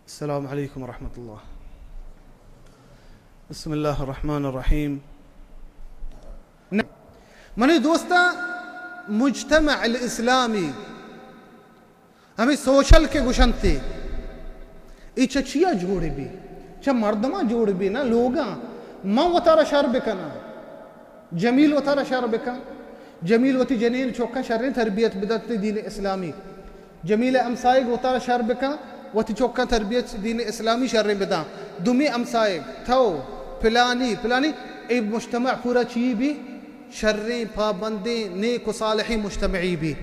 السلام علیکم ورحمۃ اللہ۔ بسم اللہ الرحمن الرحیم۔ منی دوستاں، مجتمع الاسلامی، ہمیں سوشل کہ گوشنتے، اے چہ چیا جوڑ بی؟ چہ مردماں جوڑ بی، نہ لوگاں۔ من وتارا شر بکناں، جمیل وتارا شر بکن۔ جمیل وتی جنین چوکاں شریں تربیت بدنت دین اسلامی۔ جمیل ہمسائگ وتارا شر بکن، وتی چوکاں تربیت دین اسلامی شریں بداں۔ دومی ہمسائگ، تو، پلانی، پلانی، اے مجتمع پورا چی بی؟ شریں، پابندیں، نیک و صالحیں مجتمعی بی۔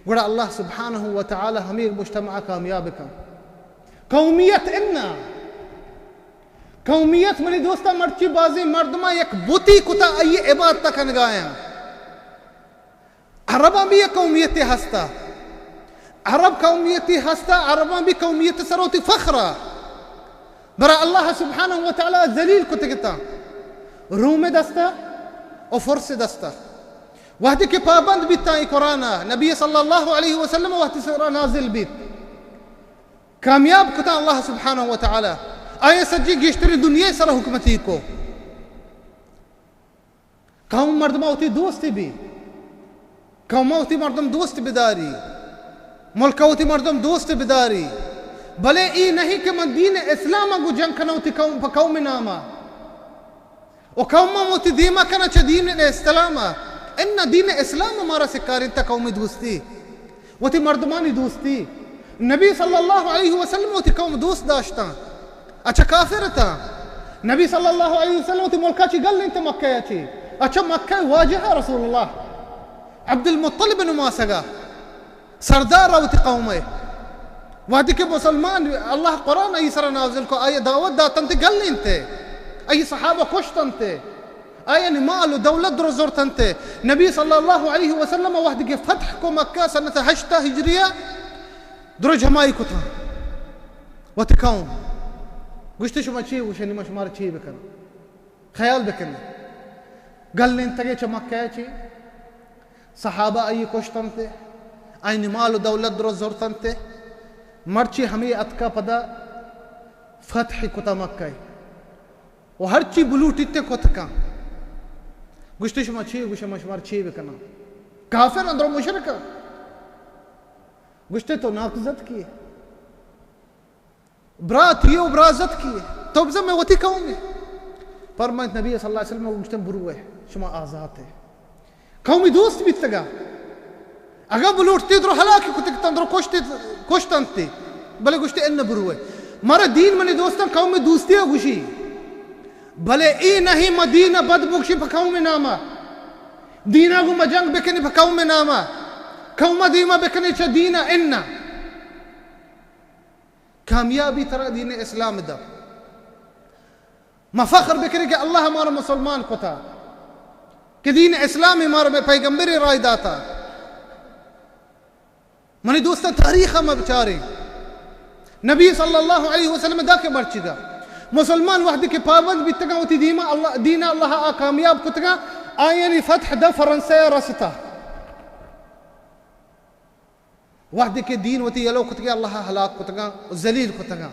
گڑا اللہ سبحانہ و تعالی ہمیں مجتمع کامیاب کن۔ قومیت انا، قومیت منی دوستاں مرچی بازیں مردماں یک بتی کتا آئی عبادت کنگایاں۔ عرباں بھی یک قومیتے ہستا، عرب قومیتے ہستا، عرباں بھی قومیت سروتی فخرا۔ برا اللہ سبحانہ و تعالی ذلیل کتگتا روم دستا و فرس دستا۔ وحدی کہ پابند بیتا ای قرآن، نبی صلی اللہ علیہ وسلم وحدی سورہ نازل بیت، کامیاب کتا اللہ سبحانہ و تعالی۔ آئے سجی گیشتری دنیا سر حکمتی کو۔ قوم مردم وتی دوست بی، قوم وتی مردم دوست بداری، ملک وتی مردم دوست بداری، بلے ای نہیں کہ من دین اسلام گو جنگ کناں وتی قوم، پہ قوم ناما۔ و قوم وتی دیما کناں چہ دین اسلام۔ ان دین اسلام مارا سکارینتا قوم دوستی۔ وتی مردمانی دوستی۔ نبی صلی اللہ علیہ وسلم وتی قوم دوست داشتاں۔ اچھا کافر تاں۔ نبی صلی اللہ علیہ وسلم وتی ملکا چی گل انت مکہ چی۔ اچھا مکہ واجہ رسول اللہ عبد المطلب نماسگا سردار وتی قوم ہے۔ وقتی کہ مسلمان اللہ قرآن ای سر نازل کو، آئی دعوت داتنت گل انت، ای صحابہ کشتنت۔ آیانی مال و دولت درو زرتنت۔ نبی صلی اللہ علیہ وسلم وقتی کہ فتح کو مکہ سنت ہشت ہجریہ، درو جمائی کتاں وتی قوم۔ گوشتے شما چی گوشنی، ما شمار چی بکناں؟ خیال بکنے۔ گل انتگے چہ مکہ چی؟ صحابہ آئی کشتنت، آئینی مال و دولت درو زرتنت۔ مرچی ہمیں اتکا پدا فتح کتا مکہ۔ و ہرچی بلوٹیت کت کن۔ گوشتے شما چی گوشے، ما شمار چی بکناں؟ کافر اندر مشرک۔ گوشتے تو ناکزت کیے، برات یہ و برازت کیے، تو بزن میں وتی قوم ہے۔ فرمائیت نبی صلی اللہ علیہ وسلم گوشتے بروے، شما آزات ہے۔ قومی دوست بیتگا۔ اگاں بلوٹتے درو ہلاک کتگ تاں درو کشتے، کشتنت تے۔ بلے گوشتے ان بروے۔ مارا دین منی دوستاں قوم دوستی گوشی۔ بلے اے نہیں ما دین بد بگشی پہ قوم ناما۔ دینا گو ما جنگ بکنی پہ قوم ناما۔ قوم دیما بکنی چہ دین ان۔ کامیابی ترا دین اسلام دا۔ ما فخر بکنیں کہ اللہ مارا مسلمان کتا، کہ دین اسلام مارا بے پیغمبر راہ داتا۔ منی دوستاں، تاریخ ما بچاریں، نبی صلی اللہ علیہ وسلم دا کہ مرچی دا مسلمان وحدی کہ پابند بیتگاں وتی دیما اللہ، دین اللہ آ کامیاب کتگاں، آیانی فتح دا فرنسا رستا۔ وحدے کہ دین وتی یلو کتگے، اللہ ہلاک کتگاں و ذلیل کتگاں۔